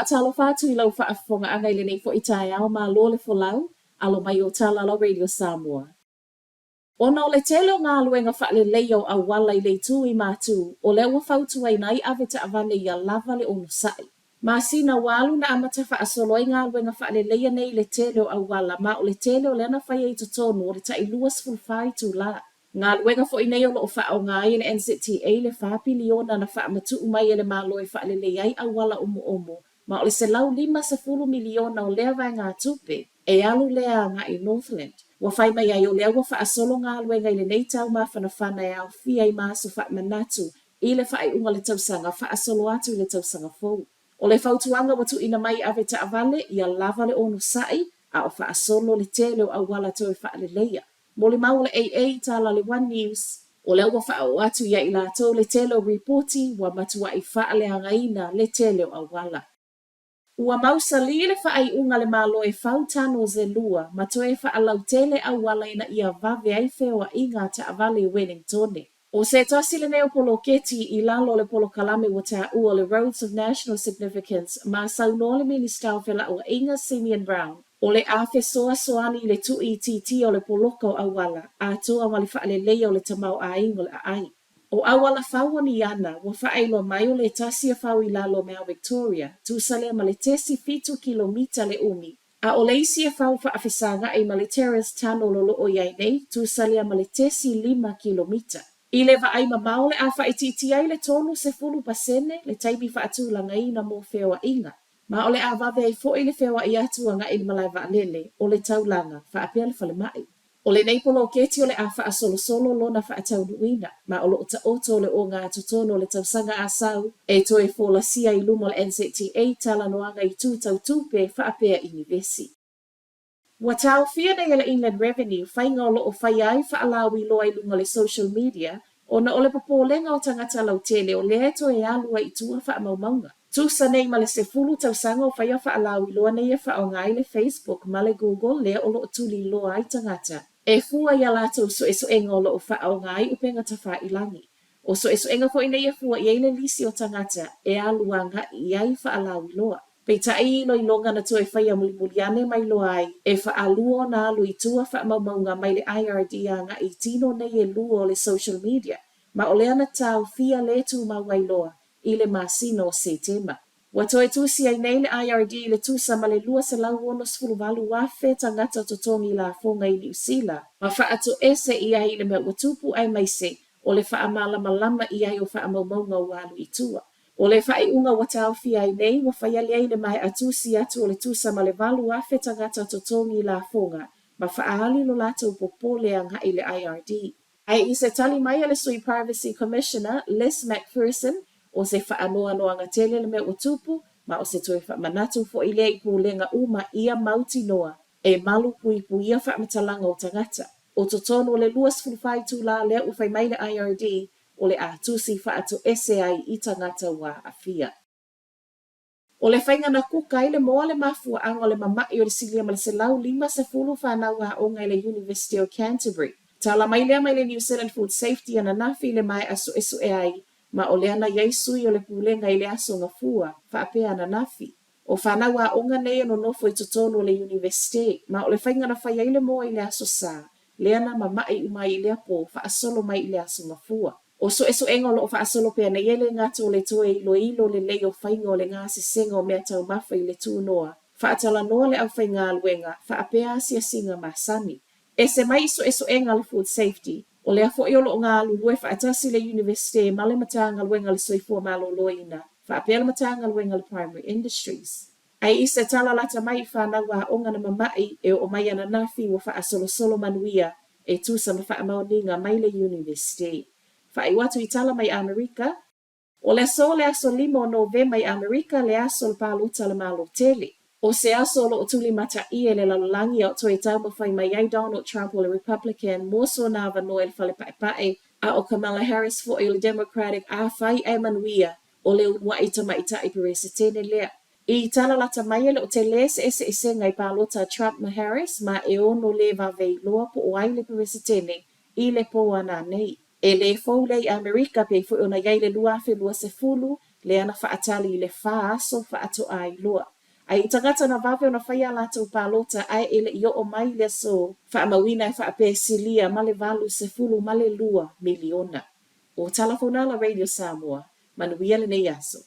Faatalofa atu i lau faafofogaaga i lenei foi taeao, malo le folau, alo mai o tala lau Radio Samoa. Ona o le tele o galuega faaleleia o auala i le itu i Matu, o lea ua fautuaina ai avetaavale ia lava le onosai. Masina ua alu na amata faasolo ai galuega faaleleia nei i le tele o auala ma o le tele o lea na faia i totonu o le tai 24 itula. Galuega foi nei o lo o faaaoga ai e le NZTA le $4 piliona na faamatuu mai e le Malo e faaleleia ai auala omoomo ma o le $150 miliona o lea vaegatupe e alu lea agai i Northland. Ua fai mai ai o lea ua faasolo galuega i lenei tau mafanafana e aofia ai ma aso faamanatu i le faaiuga o le tausaga faasolo atu i le tausaga fou. O le fautuaga ua tuuina mai i avetaavale, ia lava le onosai, a o faasolo le tele o auala toe faaleleia. Molimau o le AA i tala a le One News, o lea ua faaoo atu ia i latou le tele o ripoti ua matuai faaleagaina le tele o auala. Ua mausali le faaiuga a le Malo e fau tunnels e lua ma toe faalautele auala ina ia vave ai feoaiga a taavale i Wellingtone. ʻO se tasi lenei o poloketi i lalo o le polokalame ua taua o le Roads of National Significance ma saunoa le Minisita o Felauaiga Simeon Brown, o le a fesoasoani i le tuuitiitia o le poloka o auala atoa ma le faaleleia o le tamaoaiga o le aai. ʻO auala fau o Niana, ua faailoa mai o le tasi e fau i lalo o Mount Victoria, tusa lea ma le tesi fitu kilomita le umi, A o le isi e fau faafesagaʻi ma le Terrace Tunnel o lo o i ai nei, tusa lea ma le tesi lima kilomita. I le vaai mamao o le a faaitiitia ai le 30% le taimi faatulagaina mo feoaiga, ma o le a vave ai foi le feoai atu agai i le malae vaalele o le taulaga faapea le falemai. O lenei poloketi o le a faasolosolo lona faataunuuina, ma o lo o taoto le ogatotonu o le tausaga a sau e toe folasia i luma o le NZTA talanoaga i itu tau tupe faapea inivesi. Ua taofia nei e le Inland Revenue faiga o lo o faia ai faalauiloa i luga o le social media ona o le popolega o tagata lautele o lea e toe alu ai i tua faamaumauga. Tusa nei ma le 10 tausaga o faia faalauiloa nei e faaaoga ai le Facebook ma le Google lea o lo o tuliloa ai tagata e fua i a latou suesuega o lo o faaaoga ai upega tafailagi. O suesuega foi nei e fua i ai le lisi o tagata e alu agai i ai faalauiloa. Peitai i iloiloga na toe faia mulimuli ane ma iloa ai e faalua ona alu i tua faamaumauga mai le IRD agai i tino nei e lua o le social media ma o lea na taofia le tumau ai loa i le masina o Setema. Ua toe tusi ai nei le IRD i le tusa ma le 268,000 tagata totogi lafoga i Niu Sila, ma faatoese i ai i le mea ua tupu aemaise o le faamalamalama i ai o faamaumauga ua alu i tua. O le faaiuga ua taofia ai nei, ua faia lea i le maea tusi atu o le tusa ma le 8,000 tagata totogi lafoga ma faaali lo latou popole agai i le IRD. Ae i se tali mai a le Sui Privacy Commissioner, Liz Macpherson, o se faanoanoaga tele le mea ua tupu, ma o se toe faamanatu foi lea i pulega uma ia mautinoa e malu puipuia faamatalaga o tagata. O totonu o le 24 itulā lea ua fai mai le IRD o le a tusi faatoese ai i tagata ua aafia. O le faiga na kuka ai le moa le mafuaaga o le mama'i o le silia ma le 150 fanau aoga i le University o Canterbury. Tala mai lea mai le New Zealand Food Safety ananafi i le maea suesue ai ma o lea na i ai sui o le pulega i le aso Gafua faapea ananafi. O fanau aoga nei e nonofo i totonu o le Universite ma o le faiga na fai ai le moa i le aso Sa lea na mama'i uma ai i lea po faasolo mai i le aso Gafua. O suesuega o lo o faasolo pea nei e le gata o le toe iloilo lelei o faiga o le gasesega o meataumafa i le tunoa, faatalanoa le aufaigaluega, faapea asiasiga masani. Ese mai i suesuega a le Food Safety, o lea foi o lo o galulue faatasi le Iunivesite ma le Matagaluega o le Soifua Maloloina faapea le Matagaluega o le Primary Industries. Ae i se tala lata mai i fanau aoga na mama'i e oo mai ananafi ua faasolosolo manuia e tusa ma faamaoniga mai le Iunivesite. Faaiu atu i tala mai Amerika. O le aso le aso lima o Novema i Amerika le aso o le palota a le Malo tele. O se aso o lo o tulimataʻi e le lalolagi a o toe taumafai mai ai Donald Trump o le Republican mo sona avanoa i le fale paepae, a o Kamala Harris foi o le Democratic afai ae manuia o le uluaʻi tamaitai peresetene lea. I tala lata mai e le o tele se eseesega i palota a Trump ma Harris ma e ono le vave iloa po o ai le peresetene i le po ananei. E le fou lea i Amerika pei foi ona i ai le 2020, lea na faatali i le fa aso faatoa iloa. Ae i tagata na vave ona fai a latou palota ae e le i oo mai le aso, faamauina e faapea e silia ma le 82 miliona. O Tala Fonala Radio Samoa, manuia lenei aso.